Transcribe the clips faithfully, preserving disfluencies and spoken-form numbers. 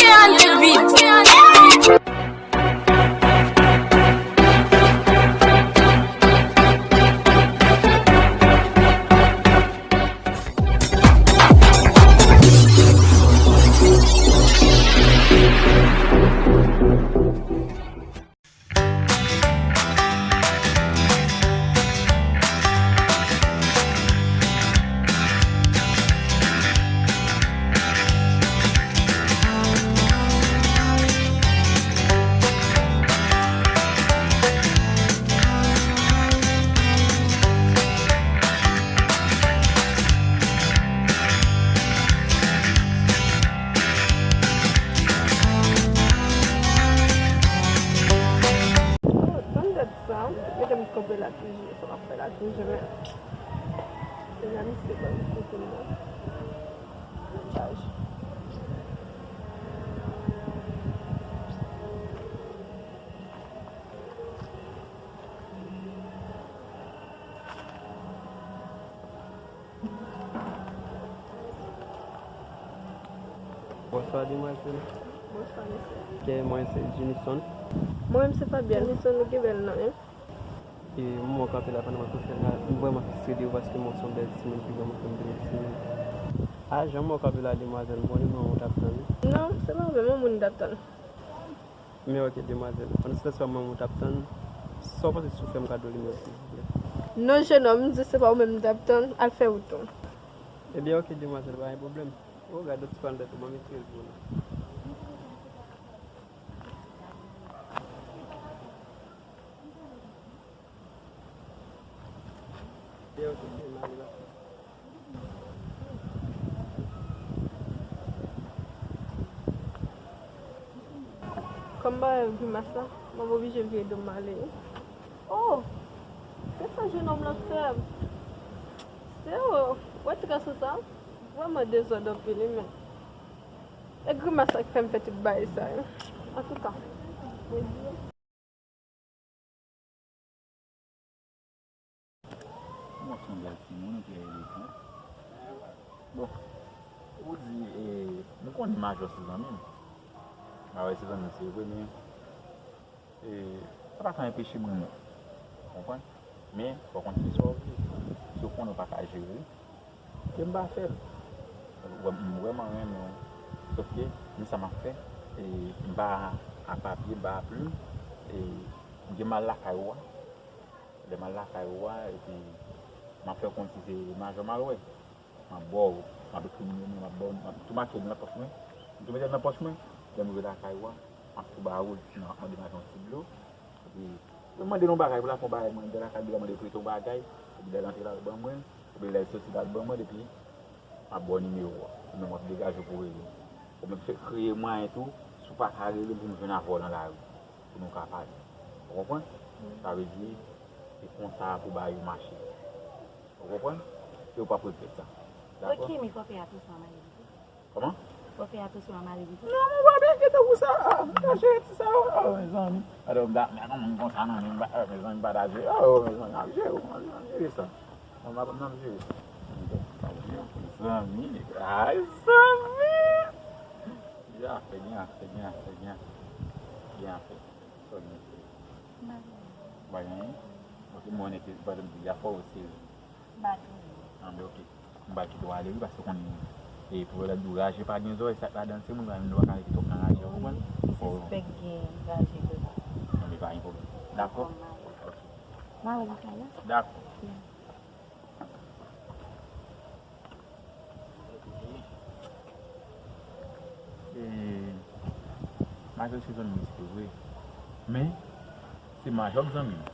Leandre Beat. Oh, tann dat sa, mete m kanpe la toujou, sa m ap fè la toujou, men. Deja misye ban m kote m nan. Chaj. Bonswa, demwazèl. Bonswa, mesye. Ke mwen se Jimison. Mwen menm se Fabienne. Jimison, ou gen bèl non, wi. E, m wè w kanpe la pandan m ap fè la. M vrèman fristre de ou paske mwen se yon bèl timoun ki vrèman fè m vin timoun. A, jan m wè w kanpe la, demwazèl, m konnen mwen ou t ap tann. Non, se pa mwen menm, yon moun m t ap tann. Men ok, demwazèl. Pandan se tan, se pa mwen ou t ap tann. Sa w panse si w fè m kado nimewo, silvouplè? Non, jenòm, m di se pa ou menm m t ap tann. Al fè wout ou. Ebyen, ok, demwazèl, pa gen pwoblèm. O, gade yon ti pannèt ou, ban m retire l pou ou non. Kòm m pa wè grimas la, m ap oblije vire do m ale wi. Oh! Se sa jenòm lan fè m. Se ou, wè ti gason sa? Vrèman dezòd anpil wi, men. E grimas la ki fè m fè tout bagay sa yo. Antouka, mwen di. Bon, se yon bèl timoun ki elegan. Bon, ou di, e, m konnen Majò se zanmi m. Majò se zanmi m, se vre, men, e, sa pa ka anpeche m renmen w. Ou konprann? Men, fò w konn ki sa w vle. Si w konnen w pa ka jere, ke m pa fè l. Ou wè, m vrèman renmen w. Sòf ke, men sa m ap fè, e, m pa a papye, m pa a plim, e, m gen m al lakay ou a. Lè m al lakay ou a, epi m ap fè w konn si se Majò m al wè. M ap ba w, m ap ekri nimewo mwen, m ap ba w, m ap tou make l nan pòch mwen. M tou mete l nan pòch mwen, lè m rive lakay ou a, m ap tou ba ou l, m ap mande Majò yon ti dlo. Epi, lè m mande l yon bagay, pou l ap fè yon bagay, mwen, lè lakay li, l ap mande prete yon bagay, epi lè l antre l al ban mwen, epi lè l soti l al ban mwen, epi m ap ba w nimewo a. Ou menm w ap degaje w pou w rele m. Ou menm fè kreye mwayen tou, si w pa ka rele m pou m jwenn avè w nan lari, pou nou ka pale. Ou konprann? Sa vle di, se konsa pou bagay yo mache. Ou konprann? E ou p ap regrèt sa. Dakò? Ok, men fò fè atansyon a mari li tou. Kòman? Fò fè atansyon a mari li tou. Non, mwen pa byen enkyete pou sa. Ah, m ta jere ti sa yo. Oh, mezanmi. Atò, m ta, men kòman m konsa non, men m pa, oh, mezanmi, m pa ta jere. Oh, mezanmi, m ap jere, m ap, m ap jere sa. Mwen m ap, m ap jere sa. Mezanmi, ay, zanmi. Byen fè, byen fè, byen fè, byen fè. Byen fè. Bagay, ok, mwen nèk, pa egzanp, di afè w se. M pa di. Ah, men ok. M pral kite w ale, wi, paske konnen, e, pwovèb la di w raje pa gen zòrèy, sa k ladan l se moun, nou pa ka kite w pran raje, w konprann? Wi, se spèk gen raje vre. Non, men pa gen pwoblèm. Dakò? Dakò, m ale. Ok. M ale lakay la. Dakò. Byen. E, Majò se zanmi m, se vre. Men, se Majò k zanmi m.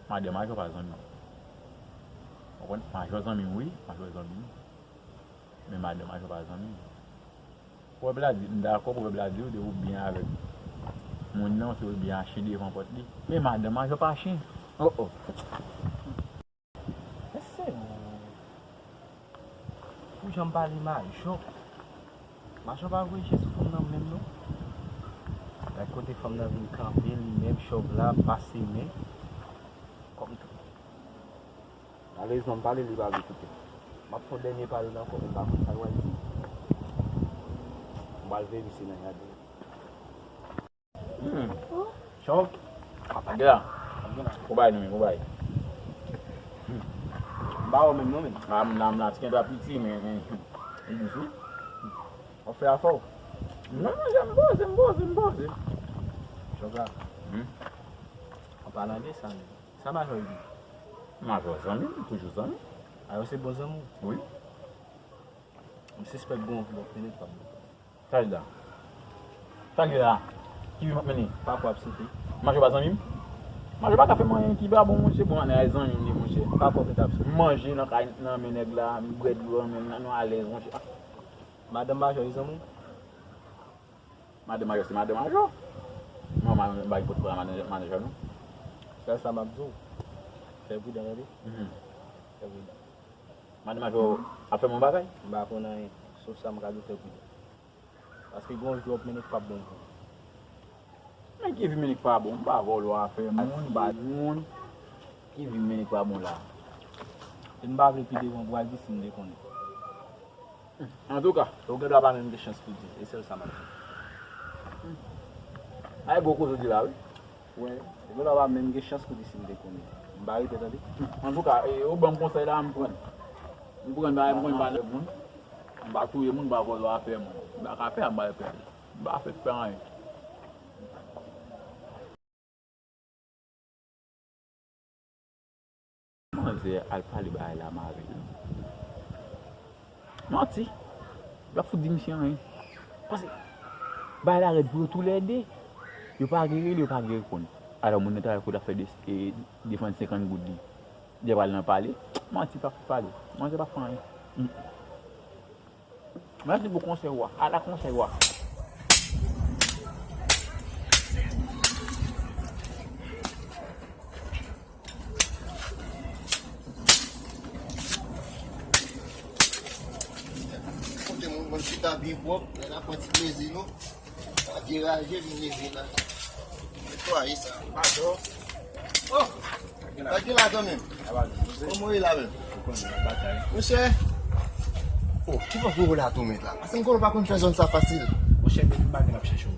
Madan Majò pa zanmi m. Ou konprann? Majò zanmi m, wi. Majò zanmi m. Men madan Majò pa zanmi m. Pwovèb la di, m dakò, pwovèb la di w, depi w byen avèk moun nan, se w byen achte devan pòt li. Men madan Majò pa chen. Oh, oh. Mesye, pou jan m pale Majò, Majò pa voye je sou fanm nan menm non. Gad kote fanm nan vin kanpe, li menm chòv la, pase men. Kòm tou. Malerezman, m pale, li pa vle koute. M ap fè yon dènye pale l ankò, men m pa konn sa l pral di. M pral verifye nan gade. Hmm. Chòv. Gade la. Ou bay non, men, ou bay. M pa wè menm non, men. A, m la, m la, ti kè dwa piti, men, men, li dous, wi. W ap fè afè w. Non, non, jan m poze, m poze, m poze. Chòv la. Hmm. An palan de sa, men. Sa majò di? Majò zanmi m, toujou zanmi. A, yo se bon zanmi w? Wi. M sispèk gon anvlòp mennen k ap bon. Sa l la? Sa l ye la? Ki vi m ap mennen? Pako ap sote. Majò pa zanmi m? Majò pa ka fè m anyen ki pa bon, monchè. Bon, ann al zanmi m li, monchè. Pako ki t ap sote. M manje nan kay, nan men nèg la, m bwè dlo nan men l, nou alèz, monchè. Madanm majò e zanmi w? Madanm majò se madanm majò. Non, m pa gen pwoblèm ak madanm, madanm majò, non. Sèl sa m ap di w. Fè pridan, tande? Mhm. Fè pridan. Madanm majò ap fè m yon bagay? M pa konn anyen. Sof sa m ka di w, fè pridan. Paske gon jou w ap mennen k p ap bon pou ou. Men ki vi m mennen k pa bon? M pa vòlò afè moun, m pa moun. Ki vi m mennen k pa bon la? E m pa vle pi devan pou w al di si m te konnen. Antouka. Ou gen dwa pa menm gen chans pou di. E sèl sa m ap di. Ay, gwo koze w di la, wi. Wè, ou gen dwa pa menm gen chans pou di si m te konnen. M pa rete, tande. Antouka, e, ou ban m konsèy la, m pran. M pran, m pa, m pran, m pa nan moun. M pa touye moun, m pa vòlò afè moun. M pa ka fè, m pa fè. M pa fè pè anyen. Manzè al pale bagay la mare l. Manti. L ap fout di misye anyen. Paske bagay la rèd pou yo toulède. Yo pa gen rele, yo pa gen reponn. Alò, moun nan travay kote ap fè de, e, defann senkant goud li. Li pral nan pale. Manti pa fout pale. Manzè pa fè anyen. Hmm. Mèsi pou konsèy ou a. Ala konsèy ou a. Kote moun konn chita byen pwòp, lè n ap pran ti plezi nou. Sa vye raje vin leve la. Netwaye sa. Mato. Oh! Sa ki la kanmenm? Kòman w ye la menm? Ou konnen, batay. Monchè. Oh, ki fòs ou la tou menm la? Paske m konnen w pa konn fè zòn sa fasil. Monchè, depi maten n ap chèche w.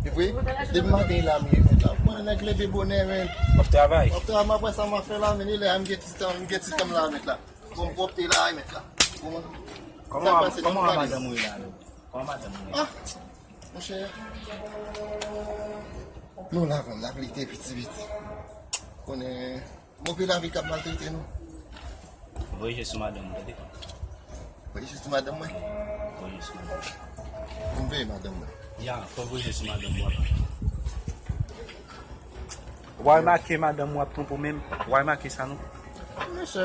E vre? Depi maten la m ye menm la. Ou konnen nèg leve bonè menm. W ap travay? W ap travay, m ap wè sa m ap fè la menm. E lè a m gen ti tan, m gen ti tan m la menm la. Bon, m pwòpte la menm la. Kòman, sa pase, kòman madanm ou ye la menm? Kòman madanm ou ye? Ah! Monchè, nou lavan, n ap lite piti piti. Konnen, bon, pi lavi k ap maltrete nou. Voye je sou madanm ou, tande. Voye je sou madanm mwen? Voye je sou madanm ou. Pou m veye madanm mwen. Ya, fò voye je sou madanm ou. Ou pa remake madanm ou ap twonpe w menm? Ou pa remake sa, non? Monchè,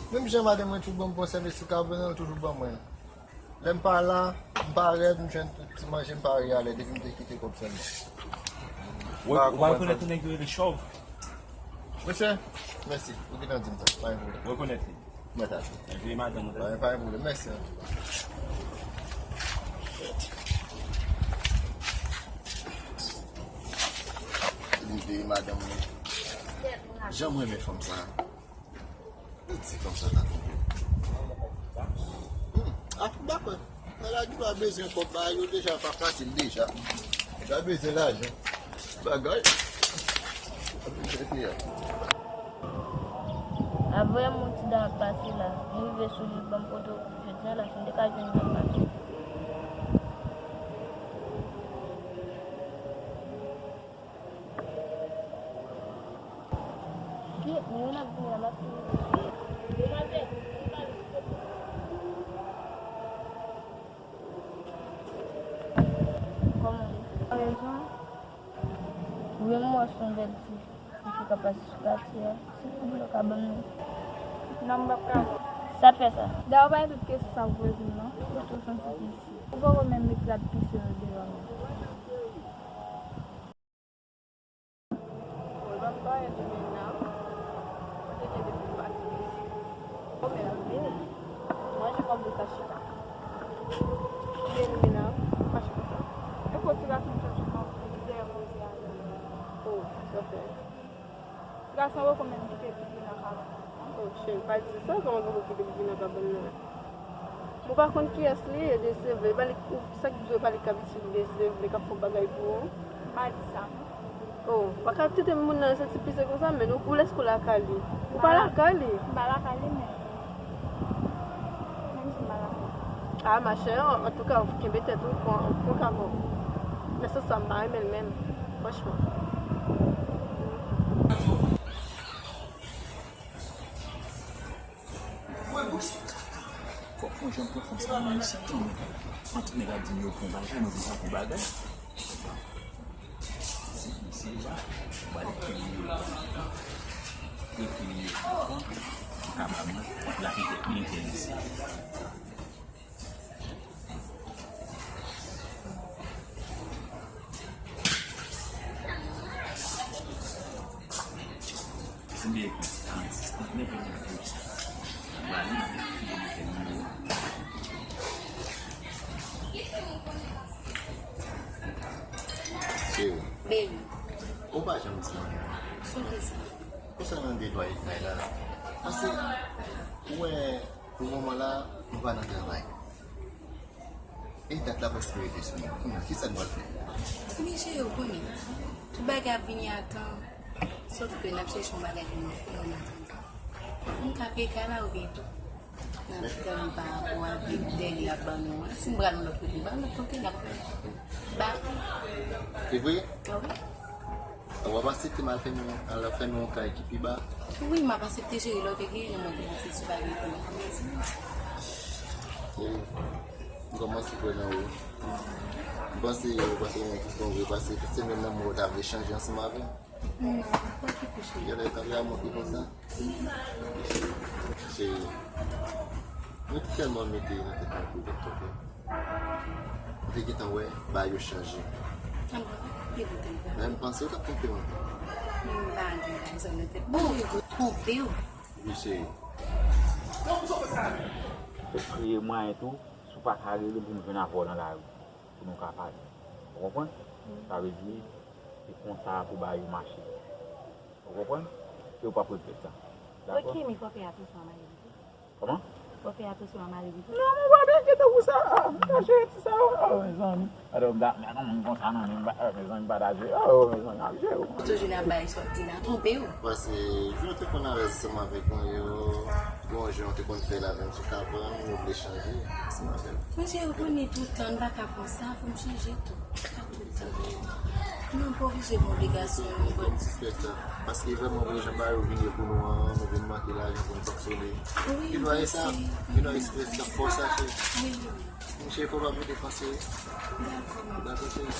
menm jan madanm mwen toujou ban m bon sèvis, li ka ban l toujou ban mwen. Lè m pa la, m pa rèd, m jwenn tout ti manje, m pa reyale depi m te kite kòb sèlman. Ou pa rekonèt yon nèg yo rele Chòv? Mesye, mèsi. Ou gentan di m sa. Pa gen pwoblèm. Rekonèt li. Mwen ta di. Veye madanm ou, pa gen pwoblèm. Mèsi. Li veye madanm mwen. Jan mwen renmen fanm sa. Ti fanm sa ta twonpe m. Hmm, ah, dakò. Maladi pa bezwen kòb, bagay yo deja pa fasil deja. Yo bezwen lajan. Bagay. Avè yon ti dan ap pase la, m rive sou li, ban m kote w jodi a la, si m te ka jwenn nan pase. Ki, men youn ap vini la, m ap fini. Kòman? Rezon? Wi, m wè se yon bèl ti fi ki ka pase sou katye a. Si pou blo ka ban m li. Non, m p ap ka. Sa fè sa? Dayè, w pa gen tout kesyon sa pou poze m, non. Kote w santi ki isi? Ou poko menm met rad pise yo deyò, non. Mwen pa m pa rete menm nan. Mwen te gen depi m pa t vini. Kòmè l ap vini. Manje kòb ou ta chita. Ki ennmi nan? Fache konsa. E ko ti gason m chèche nan dèyè koze a la. O, sa fè. Ti gason poko menm kite pipi nan kabann. O, cheri, pa di sa, kòman poko kite pipi nan kabann nan? Ou pa konn kiyès li ye, de se vle. Ba li, ou, sa k di w pa li k ap itil, de se vle, k ap fè bagay pou ou. M pa di sa, non. Oh, ou pa ka kite moun nan santi pise konsa, men ou, ou lès kou lakay li. Ou pa lakay li. M pa lakay li, men. Menm si m pa lakay li. Ah, ma chère, antouka, ou kenbe tèt ou, pran, pran ka bon. Men se sa, m pa renmen l menm, franchman. Fòk fè yon jan pou fè sa, menm si tan. Antre nèg ap di m yo pran bagay, nou di sa pran bagay. Si, si, la, ou ba li peye yo. Yo peye yo, ou ka ba mwen, la ki te enterese. Cheri, baby, ou pa janm di anyen. Sou ki sa? Konsènan de dwa etay la, paske ou wè, pou moman la, nou pa nan travay. E dat la prèske rive sou nou. Kounye a, kisa n pral fè? Ebyen, cheri, ou konnen, tout bagay ap vini a tan. Sòf ke n ap chèche yon bagay pou nou fè an atandan. Nou ka peye kay la oubyen tou. N ap tann pa rapò avèk dèyè y ap ban nou an. Si n pral yon lòt kote, n pral yon lòt kote, n ap ba. Se vre? Ah wi. W ap aksepte m al fèmen, al fèmen yon kay ki pi ba? Wi, m ap aksepte, cheri, lè w te genyen nan mwen te yon ti bagay pou mwen. E, m kòmanse kwè nan ou. M panse ou pa se yon nèg ki bon vre, paske tout semèn nan mwen ou ta vle chanje ansanm avè m. Non, pa ki pou cheri. Genlè ta vle al monte konsa. Cheri, mwen te tèlman mete nan tèt mwen pou w te twonpe. M te gentan wè bagay yo chanje. Tanpri, li pou te. Men m panse w t ap twonpe m. M pa gen rezon nan tèt mwen pou twonpe w. Wi, cheri. Ou kreye mwayen tou, si w pa ka rele m pou m jwenn avè w nan lari, pou nou ka pale. Ou konprann? Sa vle di, se konsa pou bagay yo mache. Ou konprann? E ou p ap regrèt sa. Dakò? Kimi, fò fè atansyon a mari li tou. Kòman? Fò fè atansyon a mari li tou. Non, mwen pa byen kite pou sa. Ah, m ta jere ti sa yo. Oh, mezanmi. Gade, m ta, men kòman m konsa non, men m pa, oh, mezanmi, m pa ta jere. Oh, mezanmi, m ap jere. Toujou nan bay sòti la, twonpe w. Paske, jan w te konn avè ansanm avèk mwen yo, bon, jan w te konn fè l avè m sou kabann, nou vle chanje, ansanm avè m. Monchè, ou konnen tout tan, n pa ka konsa, fò m chanje tou. Non, pa oblije gen obligasyon. Fò m distrè sa. Paske vrèman vre jan bagay yo vin ye pou nou an, nou vin manke lajan pou n fonksyone. Wi, m panse. Gen dwa e sa, gen dwa e strès k ap fè w sa, cheri. Wi. Monchè, fò w pa mete panse. Dakò, m ap. Dakò, cheri.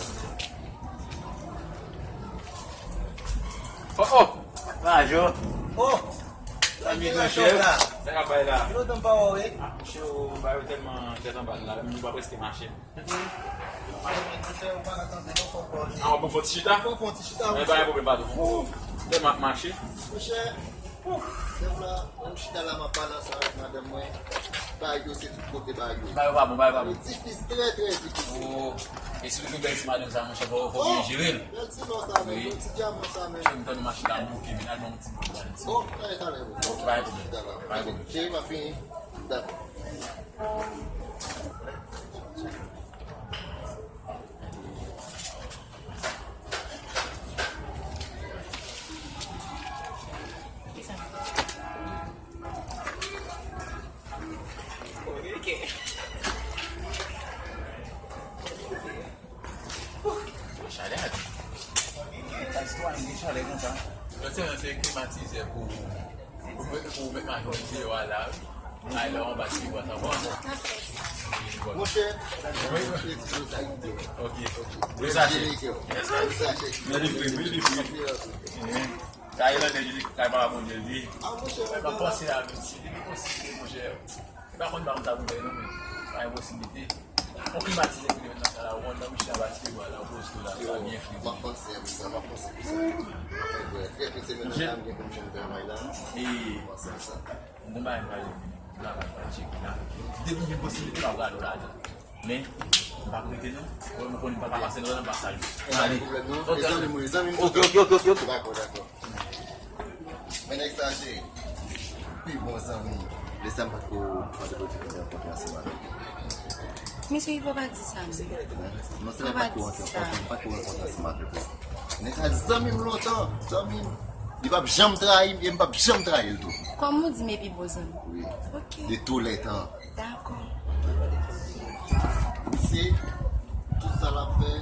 Oh, oh! Bonjou. Oh! Sa k ap bay la? Gen lontan m pa wè w, wi. Ah, monchè, bagay yo tèlman tèt anba la, nou pa prèske mache. Ah, w ap ban m fè yon ti chita? Ban m fè yon ti chita, monchè. Pa gen pwoblèm, patwon. Lè m ap mache. Monchè, lè m la, m chita la, m ap pale ansanm avèk madanm mwen. Bagay yo, se tout kote bagay yo. Bagay yo pa bon, bagay yo pa bon. Difisil, trè, trè difisil. Oh, e si w jwenn bèl ti madanm sa, monchè, fò, fò w byen jere l. Bèl ti non sa, men, ti dyaman sa, men. Monchè, m tande mache la bouke, men al ban m ti bon, bon, ti. Oh, talè, talè, bon. Ok, pa gen pwoblèm. Pa gen pwoblèm. Cheri, m ap vini. Dakò. Chalè a di. Sa sitwayen gen chalè konsa. Yo se, se klimatizè pou, pou, pou met majorite yo a la. Ay, lè w anba ti bwa sa bon. Monchè, sa di yo sa ide. Ok, ok. Yo sa che. Yo sa che. Men li fri, wi, li fri. Sa e lande li kay papa Bondye li. Ah, monchè, m ap panse a menm si li gen posiblite, monchè. E pa konn pa konn sa pou fè non, men pa gen posiblite. On klimatizè ki te met nan sa la, ou konn nan machin anba ti bwa la, ou poze la, sa byen fri. M ap panse pou sa, m ap panse pou sa. Trè, trè, trè, se menm jan m gen pou m jwenn travay la. E m ap panse a sa. M gon bagay m pral, m pral, pral tcheke la. Depi m gen posiblite, m ap rale w ladan. Men, m p ap rete non. Ou wè m konn m pa ka pase nan zòn nan, m pa salye. Pa gen pwoblèm non. E zanmi m, e zanmi m. Ok, ok, ok, ok, ok. Dakò, dakò. Men nèg sa, cheri. Pi bon zanmi m. Lè sa m pa t ko, pa t ko rankontre ansanm avèk ou. Men cheri, fò pa di sa non. Non, se pa t ko rankontre, pa t ko rankontre ansanm avèk ou. Nèg sa zanmi m lontan, zanmi m. Li p ap janm trayi m, e m p ap janm trayi l tou. Kòm ou di m epi bon zanmi. Wi. Ok. De tou lè tan. Dakò. Misye, tout sa l ap fè,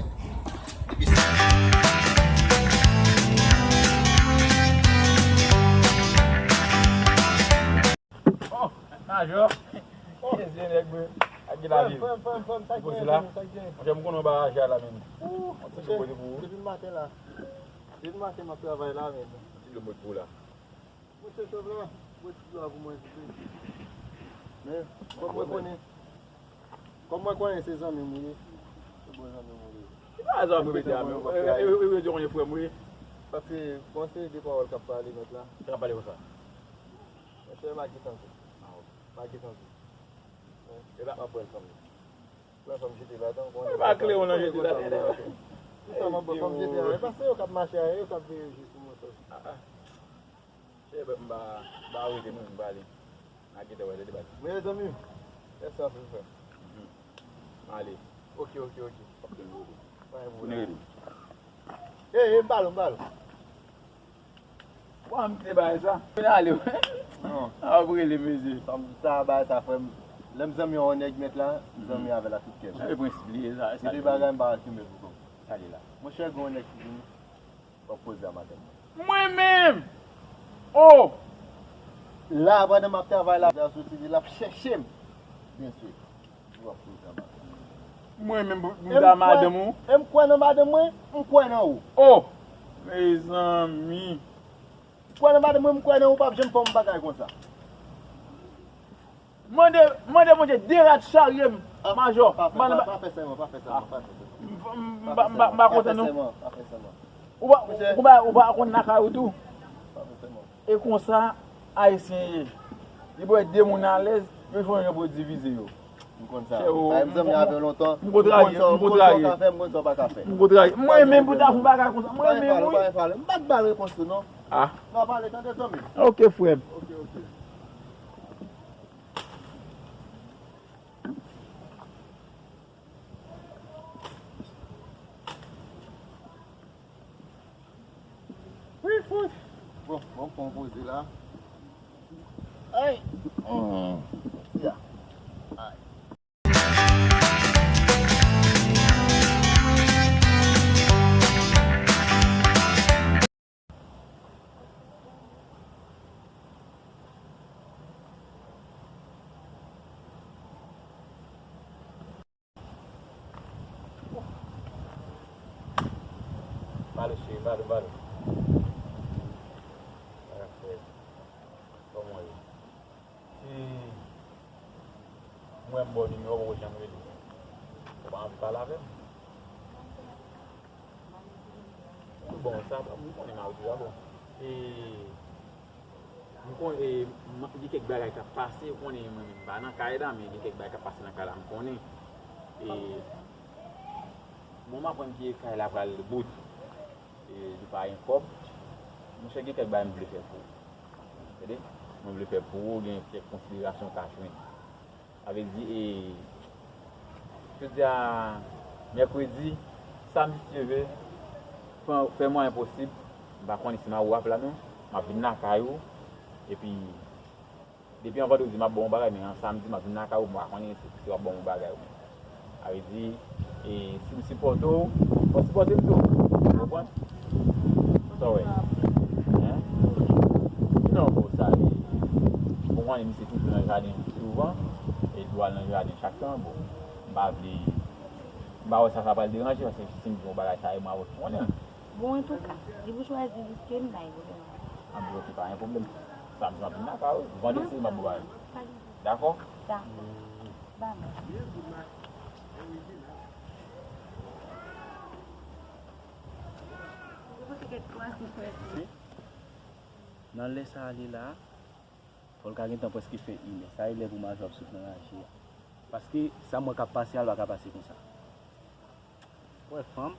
depi Oh, Majò. Mesye nèg mwen. Ak gen lavi. Frè m, frè m, frè m, frè m, sa k gen, sa k gen? Monchè, m konnen w ba raje a la menm. Ou, monchè, depi maten la. Depi maten m ap travay la menm. Ti dlo m ret pou w la. Monchè, chòv la, mwen ti dlo a pou mwen, souple. Men, kòm mwen konnen, kòm mwen konnen se zanmi m ou ye, se bon zanmi m ou ye. Ki bagay sa w ap repete a menm? E, e, e, e, e, konnen frè m ou ye. Paske, bon, se de pawòl k ap pale, mèt la. Sa k ap pale konsa? Monchè, m a gen tankou. Ah, ok. M a gen tankou. E la, m ap pran fanm. Pran fanm jete ladan, konnen. E pa klewon nan jete ladan. Ki sa m ap pran fanm jete a? E pa se yo k ap mache a, yo k ap veye je sou mwen, frè. Ah, ah. Chè, m pa, m pa rete non, m prale. N a gentan wè, tande baz. Mezanmi, mèsi anpil, frè. Mhm. Ale. Ok, ok, ok. Ok, ok. Pa gen pwoblèm. Ey, ey, m pa lwen, m pa lwen. Bon, m te bay sa. Mwen ale, wi. Non. A, w ap rele, mesye. Sa, sa bay sa, frè m. Lè m zanmi yon nèg mèt la, m zanmi avè l ak tout kè m. Sa e prensip li ye, sa, sa. Gen de bagay m pa asime pou kò m. Sa li la. Monchè, gen yon nèg ki vini. W ap koze a madanm mwen. Mwen menm! Oh! La, pandan m ap travay la, l ap soti, l ap chèche m. Byen sou. Ou ap koze a madanm mwen. Mwen menm pou, pou m ta madanm ou? E m kwè nan madanm mwen, m kwè nan ou. Oh! Mezanmi! M kwè nan madanm mwen, m kwè nan ou, w p ap janm fè yon bagay konsa. Mande, mande Bondye derat charye m, Majò. Pa fè, pa, pa fè sèman, pa fè sèman, pa fè sèman. M, m, m, m pa, m pa kontan non. Pa fè sèman, pa fè sèman. Ou pa, ou pa, ou pa konn lakay ou tou. Pa fè sèman. E konsa, Ayisyen ye. Li pou wè de moun alèz, yo jwenn yon jan pou yo divize yo. M konn sa. Sa e m zanmi avè w lontan. M kontraye, m kontraye. M konn sa w ka fè, m konn sa w pa ka fè. M kontraye. Mwen menm pou ta fè yon bagay konsa. Mwen menm, wi. Pa gen pale, pa gen pale. M pa t ba l repons tou non. Ah. Nou a pale, tande zanmi. Ok, frè m. Ok, ok. Wi, fout. Bon, bon, pran poze la. Ay. Hmm. Ya. Ay. Pale, cheri, pale, pale. Sa k ap fèt? Kòman w ye? Si m wè m ba w nimewo w, poko janm rele. Ou pa anvi pale avè m? Bon, sa, m konnen m a rete la, bon. E, m konnen, e, m, gen kèk bagay k ap pase, ou konnen mwen menm m pa nan kay la, men gen kèk bagay k ap pase nan kay la, m konnen. E, bon, m aprann ke kay la pral bout. E, li pa gen kòb. Monchè, gen kèk bagay m vle fè pou ou. Tande? Mwen vle fè pou ou, gen kèk konsiderasyon w ka jwenn. Sa vle di, e, jodi a, mèkredi, samdi, si Dye vle, fè, fè mwayen posib, m pa konnen si m a ou ap la non, m ap vin lakay ou, epi, depi an vandredi, m ap ba w yon bagay, men an samdi, m ap vin lakay ou, m pa konnen si, si w ap ban m yon bagay ou menm. Sa vle di, e, si m sipòte w, fò w sipòte m tou. Ou konprann? Sa w wè? Hein? Sinon, bon, sa, li, bon, konnen misye toujou nan jaden souvan, e l dwe al nan jaden chak tan, bon, m pa vle, m pa wè sa, sa pral deranje, paske si m di yon bagay sa, e mwen avè w ki konnen. Bon, antouka, li pou chwazi riske m bay pwoblèm. An, ok, pa gen pwoblèm. Samdi, m ap vin lakay ou. Vandredi, m ap ba w bagay. Dakò? Dakò. Ba mwen. Nan lè sa a li la, fò l ka gentan prèske fè inè. Sa e lè pou Majò ap sot nan raje a. Paske sa m wè k ap pase a, l pa ka pase konsa. Wè fanm.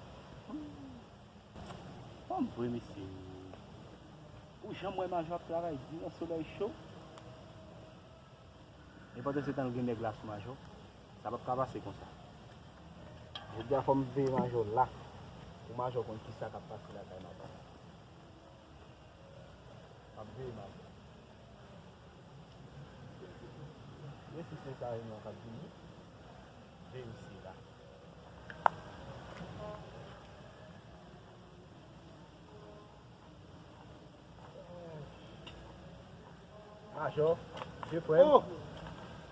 Fanm vre, mesye. Ou janm wè Majò ap travay di nan solèy cho? E pandan se tan l gen nèg la sou Majò. Sa p ap ka pase konsa. Jodi a fò m veye Majò la. Pou majò konn kisa k ap pase lakay madanm. M ap veye majò. Men si se sa reyinyon k ap vini, veye misye la. Majò, vye frè m. Oh!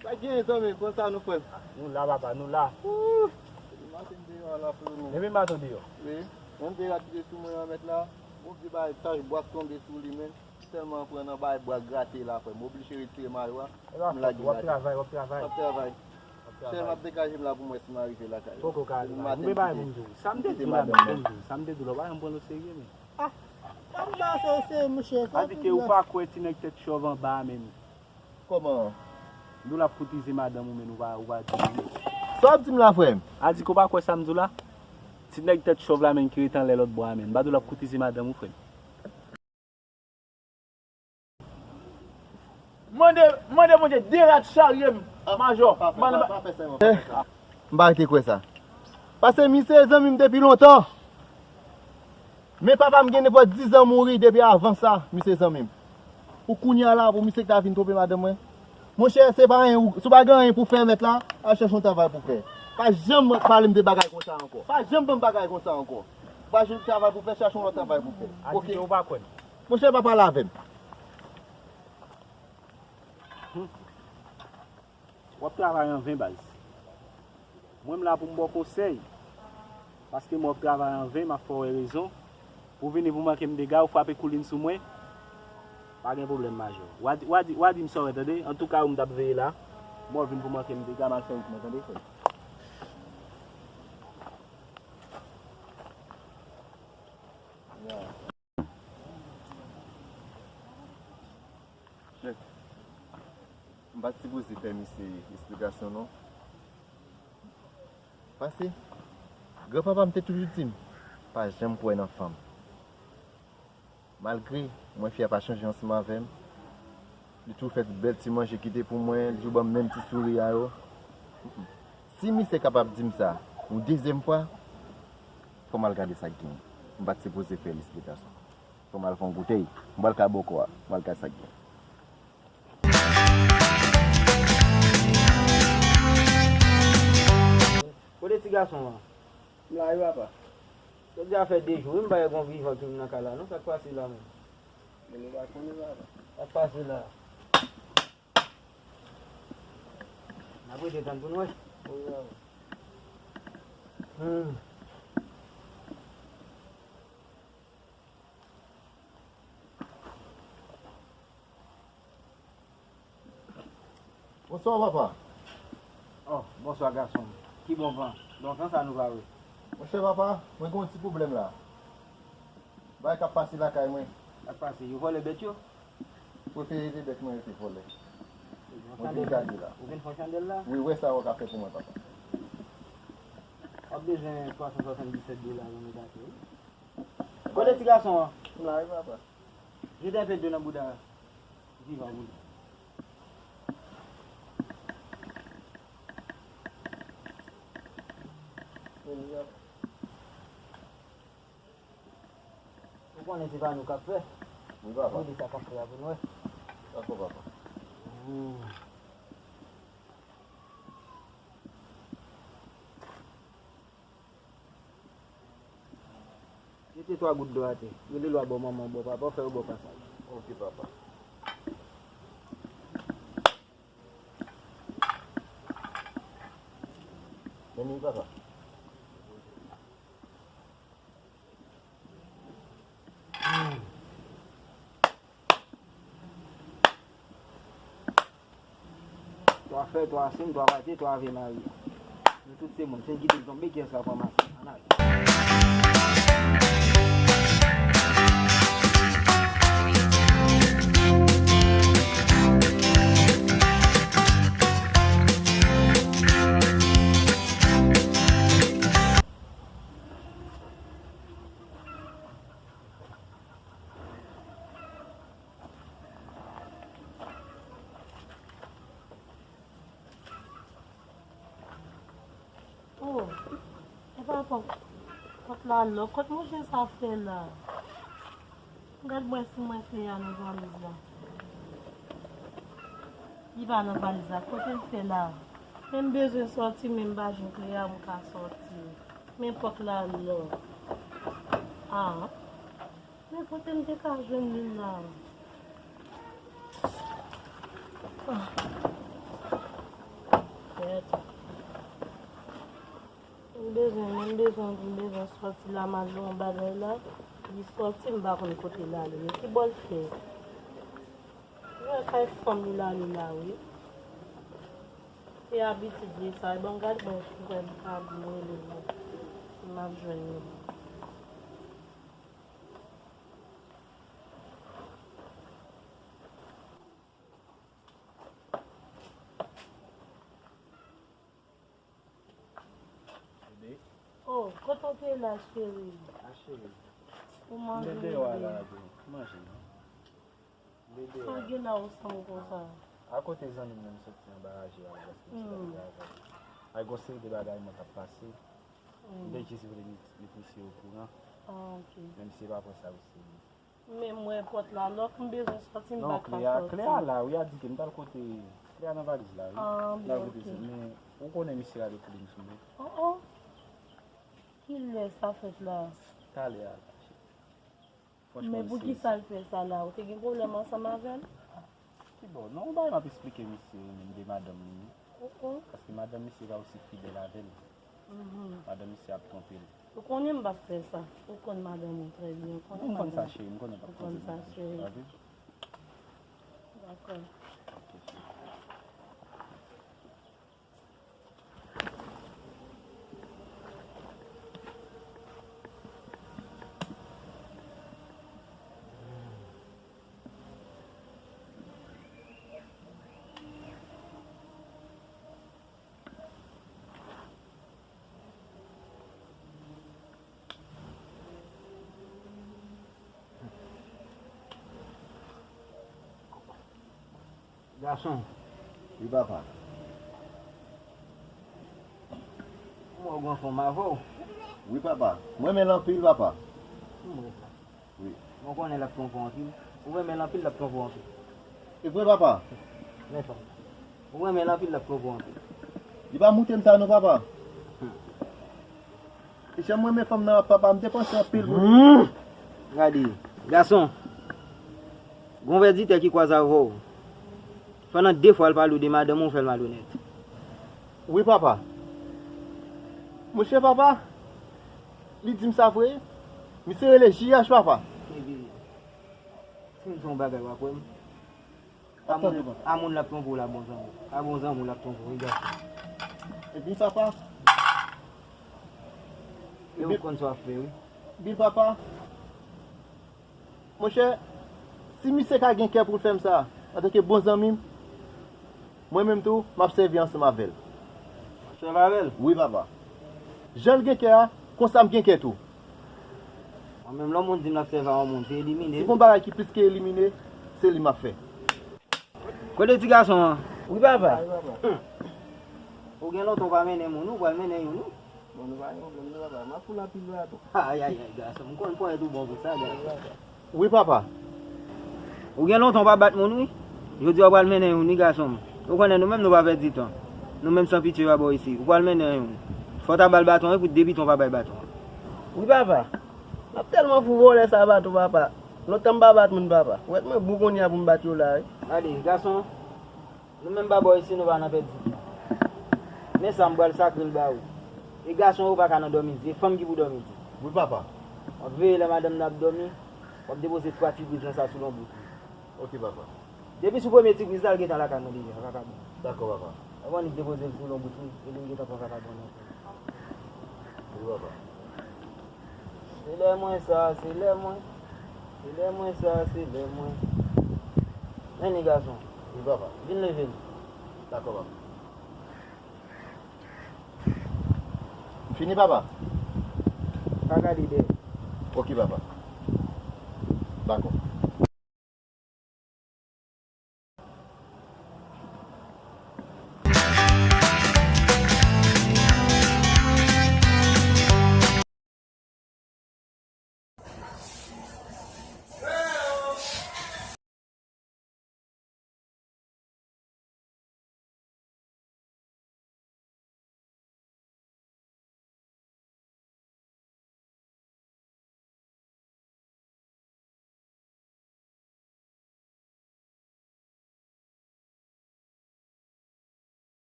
Sa k genyen, zanmi? Konsa nou, frè m? Nou la, papa, nou la. Ooh! Depi maten m deyò a la, frè m. Depi maten w deyò? Wi. Menm de rad ki te sou mwen an, mèt la, yon vye bagay tach bwa tonbe sou li, men. Tèlman pran nan bay bwa grate la, frè m. M oblije retire mayo a. E pa fòt ou, w ap travay, w ap travay. W ap travay. W ap travay. Chè, m ap degaje m la pou m wè si m a rive lakay la. Poko ka rive. Mwen bay pou m di w. Sa m te di w la, menm pou m di w. Sa m te di w la, w pa janm pran l oserye, men. Ah, sa m ba se, se, monchè, sa. Sa di ke ou pa kwè ti nèg tèt chòv anba a, menm. Kòman? Nou l ap koutize madanm ou, men ou pa, ou pa di anyen. Sa w ap di m la, frè m? A di ke w pa kwè sa m di w la? Ti nèg tèt chòv la, menm ki rete anlè lòt bò a, menm. M pa di w l ap koutize madanm ou, frè m. Mande, mande Bondye de rad charye m, majò. Pa fè sa, pa fè sa, pa fè sa. Eh, m pa te kwè sa. Paske misye zanmi m depi lontan. Men papa m gen nenpòt diz an mouri depi avan sa, misye zanmi m. Pou kounye a la, pou misye ki ta vin twonpe madanm mwen. Monchè, se pa anyen, si w pa gen anyen pou fè, mèt la, al chèche yon travay pou fè. Pa janm pale m de bagay konsa ankò. Pa janm ban m bagay konsa ankò. Pa jwenn travay pou fè, chache yon lòt travay pou fè. Oke? Monchè, pa pale avè m. Hmm. W ap travay an ven, baz. Mwen, m la pou m ba w konsèy. Paske mwen w ap travay an ven, m ap fè w wè rezon. Ou vini pou manke m dega, ou frape koulin sou mwen. Pa gen pwoblèm, majò. W a di, w a di, w a di m sa w wè, tande? Antouka, ou m t ap veye la. Mwen w vin pou manke m dega, m al fè wout mwen, tande, frè? Mèt, m pa t sipoze fè misye esplikasyon non. Paske granpapa m te toujou di m, pa janm kwè nan fanm. Malgre m wè fi a pa chanje ansanm avè m, li toujou fè tout bèl ti manje kite pou mwen, li toujou ban m menm ti souri a yo. Si misye kapab di m sa yon dezyèm fwa, fò m al gade sa k genyen. M pa t sipoze fè l esplikasyon. Fò m al fè yon koutèy. M pral kay bòkò a. M pral gad sa k gen. Kote ti gason an? M la wi, papa. Jodi a fè de jou, wi, m pa wè gon vivan ki vin nan kay la, non. Sa k pase la menm? Men nou pa konnen, papa. Sa k pase la? N ap rete tann pou n wè. Wi, papa. Hmm. Bonswa, papa. Oh, bonswa, gason m. Ki bon van? Bon van sa nou pa wè. Monchè, papa, mwen gen yon ti pwoblèm la. Bagay k ap pase lakay mwen. Sa k pase? Yo vòlè bèt yo? Prefere de bèt mwen yo te vòlè. Mwen vin gade la. Ou vin fè chandèl la? Wi, wè sa w ka fè pou mwen, papa. W ap bezwen twa san swasanndisèt dola pou nou gate, wi. Kote ti gason an? M la wi, papa. Jete enpe dlo nan bouda vivan moun. Ou konnen se pa nou k ap fè. Wi, papa. Ou di sa k ap fè a pou nou wè. Dakò, papa. Hmm. Mete twa gout dlo atè. Rele lwa bò manman w, bò papa w, fè yo ba w pasaj. Oke, papa. Men li, papa. Twa frè, twa sè m, twa pati, twa Ave Maria. Nou tout se moun. Sèl ki te tonbe, kiyès k ap ranmase? Ann ale. Oh, e pa pòp. Kot la lòk, kot manje sa fè la? Gad mwen si mwen kle a nan valiz la. Li pa nan valiz la, kote l fè la? Men m bezwen sòti, men m pa jwenn kle a, m ka sòti. Men pòt la lòk. Ah, men kote m te ka jwenn li la? Ah. Kèt. M bezwen, m bezwen, m bezwen sòti la, m al nan yon bagay la. Li sòti, m pa konn kote l ale. Men ki bò l fè? Li wè kay fanm li l ale la, wi. Se abitid li sa. Bon, gad mwen, si m ka rele l, si m ap jwenn li. Bebe. Oh, kote w te la, cheri? A, cheri. Ou manje, bebe? M te deyò a la, bebe. Manje, non. M te deyò a. Sa w gen la, ou sanble konsa? Akote zanmi m nan, m soti anba raje a, paske m soti travay. Ay, gon seri de bagay mwen t ap pase. M te jis vle met, met misye okouran. Ah, ok. Men misye pa pran sa o serye. Men mwen pòt la lòk, m bezwen sòti, m pa ka sòti. Non, kle a, kle a la, wi, a di ke m t al kote, kle a nan valiz la, wi. Ah, m t al kote, ok. Men ou konnen misye rale koulin sou mwen. Oh, oh. Kilè sa fèt la? Talè a la, cheri. Franchman, men poukisa l fè sa la? Ou te gen pwoblèm ansanm avè l? Kibò? Non, yon bagay m ap esplike misye, menm de madanm li. Oh, oh. Paske madanm misye pa osi fidèl avè l. Mhm. Madanm misye ap twonpe l. Ou konnen m p ap fè sa. Ou konn madanm ou trè byen. Ou konnen madanm. M konn sa, cheri. M konnen m p ap twonpe madanm. Ou konn sa, cheri. Pa vre? Dakò. Ok, cheri. Gason. Wi, papa. M wè w gen anfòm avè w. Wi, papa. M renmen l anpil, papa. M wè sa. Wi. Mwen konnen l ap twonpe w anpil. Ou renmen l anpil, l ap twonpe w anpil. E vre, papa? Men sa. Ou renmen l anpil, l ap twonpe w anpil. Li pa moute m sa non, papa. Hmm. E jan m renmen fanm nan, papa, m te panse anpil pou li. Hmm. Gade, gason. Gon vèditè ki kwaze avè w. Pandan de fwa l pale w de madanm ou, w fè l malonèt. Wi, papa. Monchè, papa, li di m sa vre. Misye rele J H, papa. Ebyen, si m di yon bagay, w ap kwè m? A moun, a moun l ap twonpe w la, bon zanmi. A bon zanmi w l ap twonpe w, wi, gason. Ebyen, papa. E ou konn sa w ap fè, wi. Ebyen, papa. Monchè, si misye ka gen kè pou l fè m sa, antanke bon zanmi m, mwen menm tou, m ap sèvi ansanm avè l. W ap sèvi avè l? Wi, papa. Jan l gen kè a, konsa m gen kè tou. Mwen menm, lè yon moun di m l ap sèvi a yon moun, se elimine. Si gon bagay ki plis ke elimine, se li m ap fè. Kote ti gason an? Wi, papa. Humm. Ou gen lontan ou pa mennen moun, ou pral mennen youn, wi. Bon, nou pa gen pwoblèm, non, papa. M ap foul anpil baton. Ayayay, gason, m konn ponyèt ou bon pou sa, gason. Wi, papa. Ou gen lontan ou pa bat moun, wi. Jodi a ou pral mennen youn, wi, gason m. Ou konnen nou menm nou pa pèdi tan. Nou menm san pitye pa bò isi. Ou pral mennen youn. Fò w ta ba l baton, wi, pou depi tan w pa bay baton. Wi, papa. M ap tèlman fout vòlè sa baton, papa. Lontan m pa bat moun, papa. Ou wè mwen bon kounye a pou m bat yo la, wi. Gade, gason. Nou menm pa bò isi, nou pa nan pèdi. Men sa m pral sakre l ba ou. E gason yo pa ka nan dòmi di, e fanm ki pou dòmi di. Wi, papa. W ap veye lè madanm nan ap dòmi, w ap depoze twa ti briz konsa sou lonbrik li. Ok, papa. Depi sou premye ti briz la, l gentan lakay mwen deja, vakabon. Dakò, papa. Ou konn li depoze l sou lonbrik li, epi l gentan pran vakabon nan. Wi, papa. Se lè mwen sa, se lè mwen. Se lè mwen sa, se lè mwen. Men li gason. Wi, papa. Vin leve l. Dakò, papa. Fini, papa? Pa gade dèyè. Ok, papa. Dakò.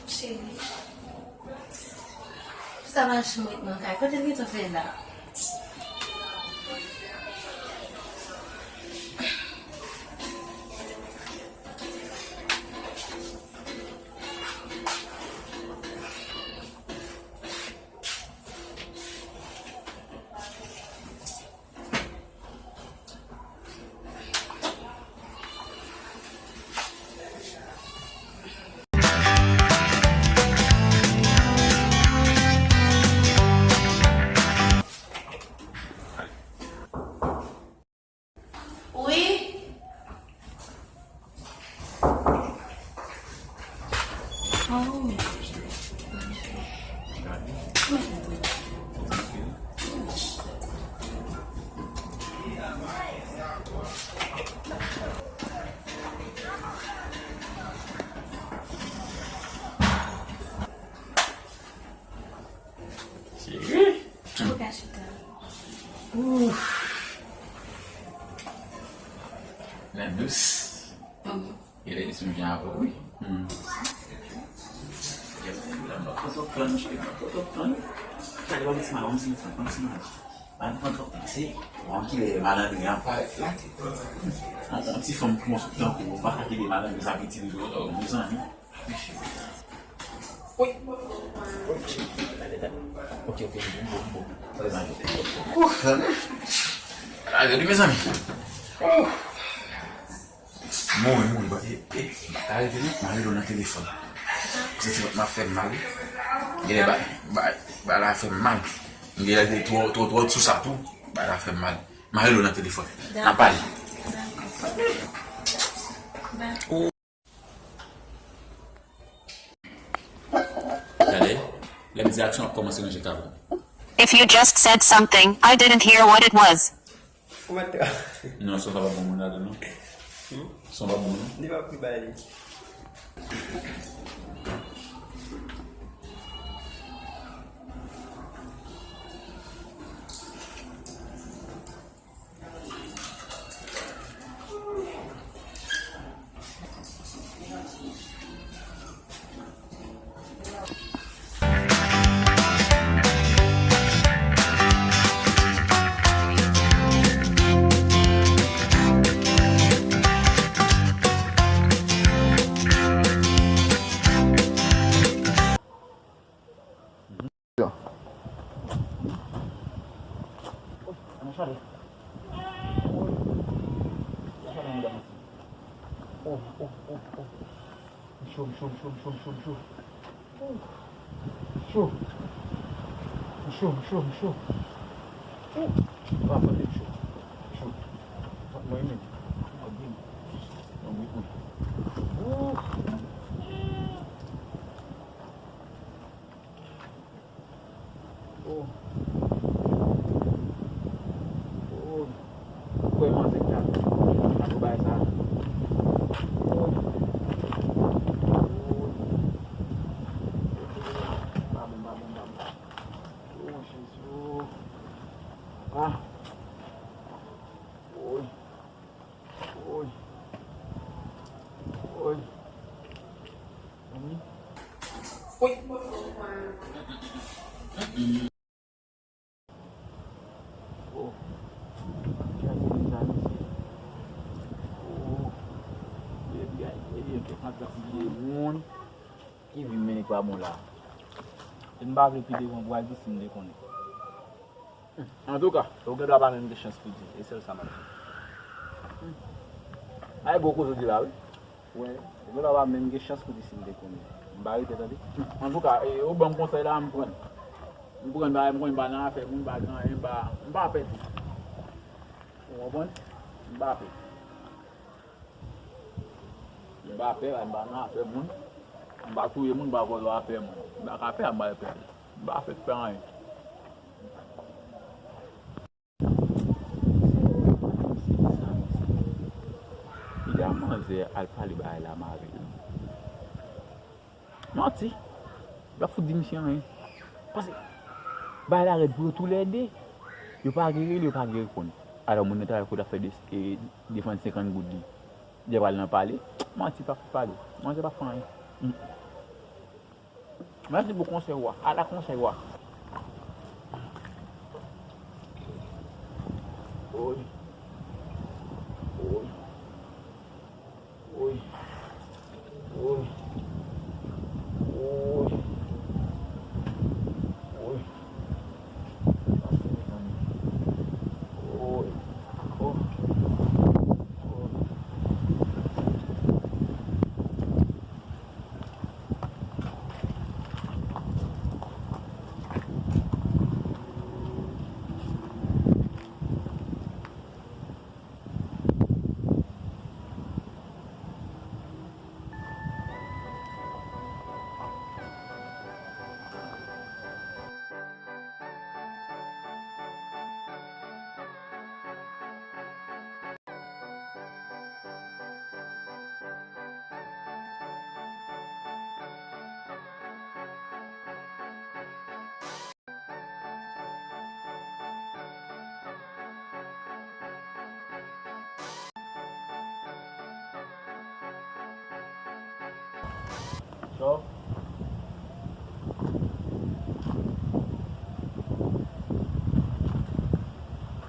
Cheri, sa machann ret nan kay. Kote l gentan fè la? Wi. Cheri. Ou ka chita. Ouf. Lè dous. Mhm. E lè dous menm jan avè w, wi. Hmm. Yep. Lè m nan poto pran, cheri, nan poto pran. Gade, ban m ti mal, ban m ti mal, ban m ti mal. Ban m pran twòp pase. Bon, kilè malandren an parèt la. On, on ti fanm konsa tankou ou pa ka kite malandren sa vin itilize w, mezanmi. Wi. Ok, ok, bon, bon, bon. Ouf, tande. Gade, mezanmi. Ouf. Mouri, mouri, ba, e, e, pa rete non, m a rele w nan telefòn. Se ti m ap fè m mal, wi. Genlè ba, ba, ba la fè m mal. Genlè te twò, twò, twò sou sa tou. Ba la fè m mal. M a rele w nan telefòn. N a pale. Dakò. Dakò. Gade, lè m di aksyon ap kòmanse ranje kaba. If you just said something, I didn't hear what it was. Ou mèt tra. Non, se pa bon moun ladan non. Hmm? Se pa bon non. Li pa pou bay li. Ann chale. Ann chale, medam, mesye. Oh, oh, oh, oh. M cho, m cho, m cho, m cho, m cho, m cho. Cho. M cho, m cho, m cho. Ou. Ou pa fè m cho. Cho. Mwen menm. Mwen menm. Mwen menm. Ou. Oh. Oh. Kwè manzè ki ta, ki ta pou bay sa. Oh. Oh. Pa bon, pa bon, pa bon. Oh, Jezi. Ah. Oh. Woy. Woy. Woy. Oh. Gade sa, mesye. Oh. Ye, ye, ye, ye, ye, ye, moun ki viv mennen pa bon la. E m pa vle pi devan pou al di si m te konnen. Antouka, ou gen dwa pa menm gen chans pou di, e sèl sa m ap di. Ay, gwo koze w di la, wi. Wè, ou gen dwa pa menm gen chans pou di si m te konnen. M pa rete, tande. Antouka, e, ou ban m konsèy la, m pran. M pran, bagay, m konn pa nan afè moun, pa gen anyen, m pa, m pa pè tou. Ou konprann? M pa pè. M pa pè, m pa nan afè moun. M pa touye moun, m pa vòlò afè moun. M pa ka fè, m pa pè. M pa fèk fè anyen. Piga manzè al pale bagay la mare. Manti. Yo ap fout di misye anyen. Paske bagay la rèd pou yo toulède. Yo pa gen rele, yo pa gen reponn. Alò, moun nan travay kote ap fè de, e, defann senkant goud li. Lè pral nan pale, manti pa fout pale. Manzè pa fè anyen. Hmm. Mèsi pou konsèy ou a. Ala konsèy ou a. Woy. Woy. Woy. Woy. Woy. Woy. Pase, mezanmi. Woy. Oh. Woy. Chòv.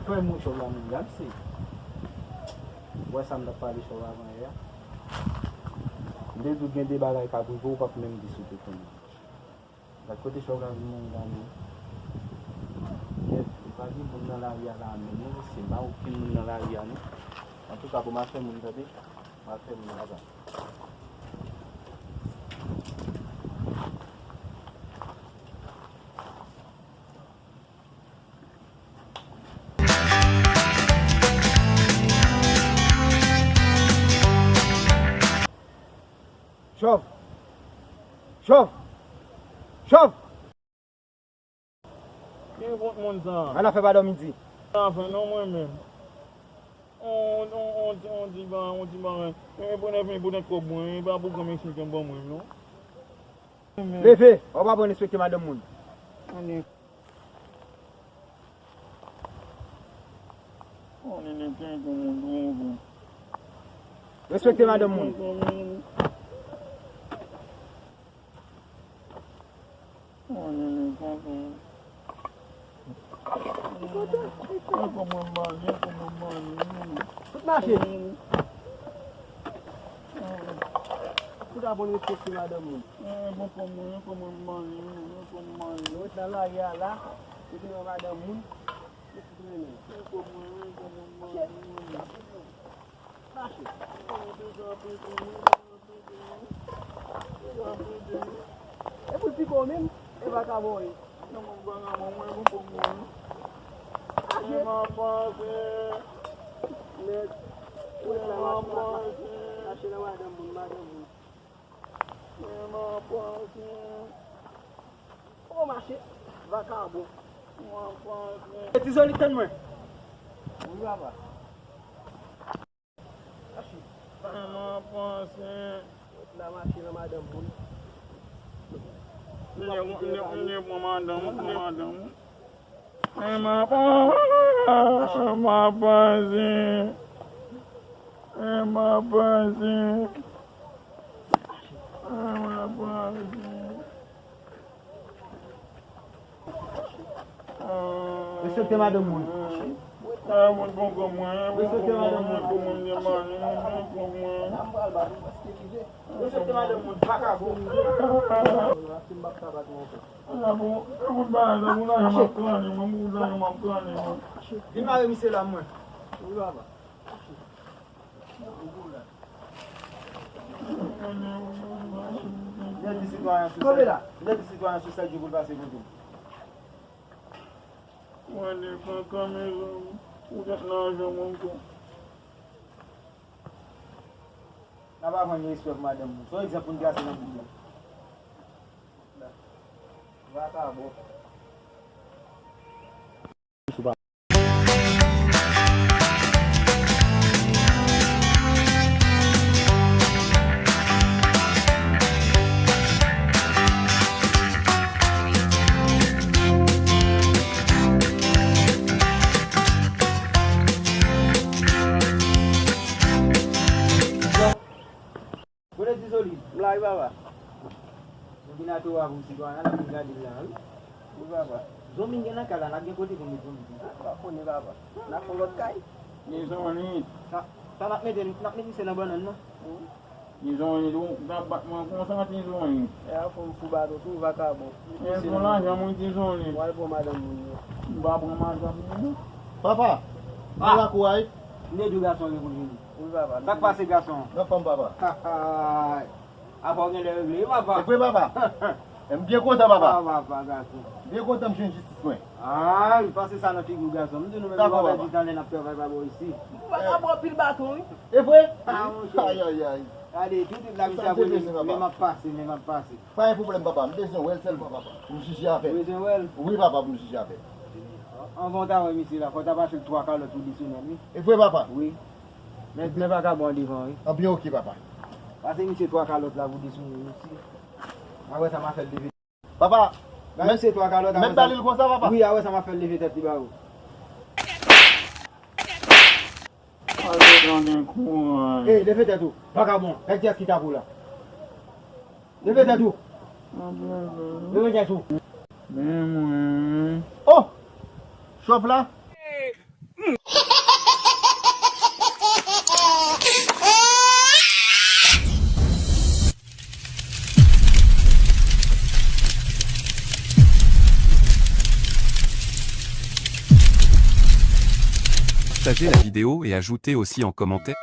Frè m, Chòv la menm, gad se. Ou wè sa m t ap pale Chòv avan yè a? M te di w gen de bagay k ap rive w, ou p ap menm di si w te konnen. Gad kote Chòv la vin mouri la menm. Kèt, li pa gen moun nan lari a la menm non, mesye, m pa okenn moun nan lari a non. Antouka, bon, m al fè moun, tande. M al fè moun, papa. Chòv! Chòv! Chòv! Ki kont moun sa? An afè pa dòmi di. An afè non mwen menm. On, on, on, on ti ba, on ti ba. E pou nèf mil pou nèt kòb mwen, e pa pou granm eksplike m ban mwen non. Leve, ou pa bon respekte madanm moun. Ane. Ane, nen ken kon moun, bon, bon. Respekte madanm moun. Tout mache. Tout aprann respekte madanm moun. Yo ret nan lari a la, yo vin wè madanm moun. Mache. E pou l pike w menm, e vakabon wi. Mache. Nèt. Ou ret la, mache, mache nan madanm moun, madanm moun. Ou mache, vakabon. E ti Zoli, tann mwen. Wi, papa. Mache. Ret la mache nan madanm moun. M te pran madanm, m te pran madanm. E m ap, m ap panse. E m ap panse. E m ap panse. Respekte madanm moun. Respekte madanm moun. Respekte madanm moun, vakabon. Vin mare misye la, mwen. Lè di sitwayen sou sèl, lè di sitwayen sou sèl jou pou l pase kote m. Mwen devan kanmera, ou ret nan janm ankò. N ap aprann respè pou madanm nou. Se yon egzanp pou n trase nan bouk la. Vakabon. Kote ti Zoli? M la wi papa. Ordinateur a pou sitwayen, n ap vin gade l la, wi. Wi, papa. Zonbi gen nan kay la, n ap gen kote pou met zonbi. Ah, pa konnen, papa. N ap fè lòt kay. Ni zonbi. Sa, sa n ap mete, n ap met misye nan bannann nan. Wi. Ni zonbi, ou t ap bat mwen konsa, ti zonbi. E a fò m fou baton tou, vakabon. E pou lajan mwen, ti zonbi. Mwen al pran madanm moun yo. M pa pran madanm moun yo. Papa, ah, nan lakou a, wi. Nedou gason yo pou vini. Wi, papa. Sa k pase gason? Nan fanm, papa. Apa w gen lè regle, wi, papa. E vre, papa. M byen kontan, papa. Ah, papa, gason. Byen kontan m jwenn jistis mwen. Ah, li pase sa nan figi w, gason. M di nou menm nou pa pèdi tan lè n ap travay pa bò isi. Ou pa ka pran pil baton, wi. E vre? Ah, monchè. Ay, ay, ay. Gade, tout, tout la, misye ap rele, men m ap pase, men m ap pase. Pa gen pwoblèm, papa. M bezwen wè l sèlman, papa. Pou m jije avè l. Ou bezwen wè l? Wi, papa, pou m jije avè l. Anvan w ta wè misye la, fò w ta pase l twa kalòt pou desann, wi. E vre, papa? Wi. Men, men vakabon an devan, wi. Anben, oke, papa. Pase misye twa kalòt la pou desann, wi, misye. A wè sa m a fè l leve. Papa, men se twa kalòt, a wè sa. Mèt ba li l konsa, papa? Wi, a wè sa m a fè l leve tèt li ba ou. Kalòt lan gen kouran. Ey, leve tèt ou, vakabon. Gad kiyès ki tape w la. Leve tèt ou. Leve tèt ou. Men mwen. Oh! Chòf la. Partagez la vidéo et ajoutez aussi en commentaire.